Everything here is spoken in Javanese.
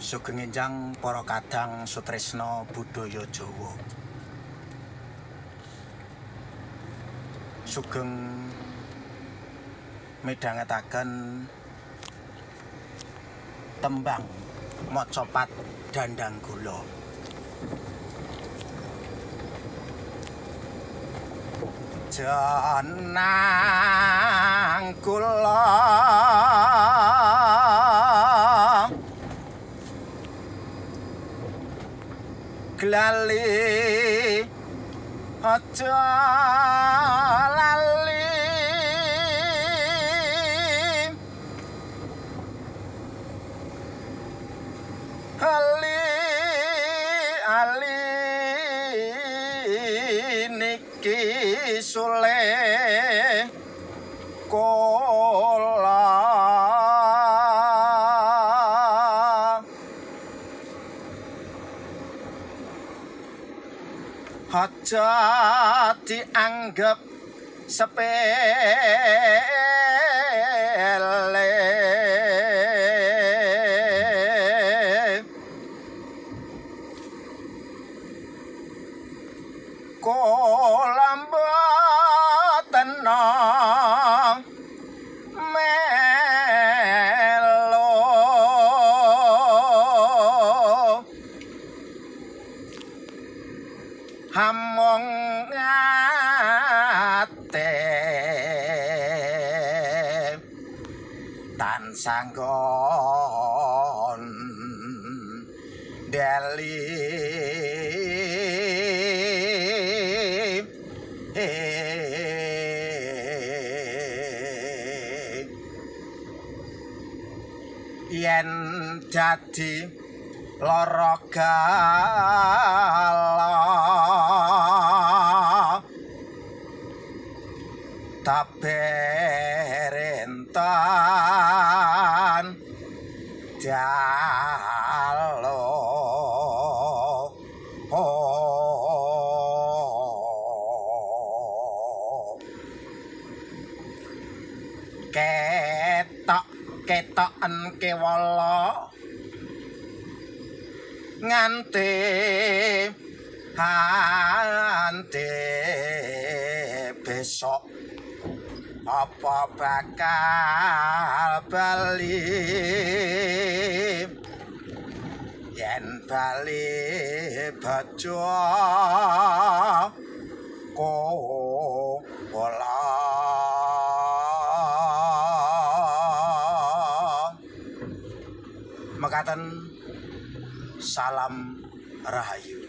Sugeng enjang para kadang sutresna budaya Jawa. Sugeng midhangetaken tembang macapat Dhandhanggula. Jenang kula glali aja lali ali ali niki sule kula aja dianggep sepele kula mboten melu hamong ate tansah nggon deli yen dadi lara gala taberentan jalo ketok ketoken kewala nganti ante besok apa bakal bali yen bali baca kula. Mekaten salam rahayu.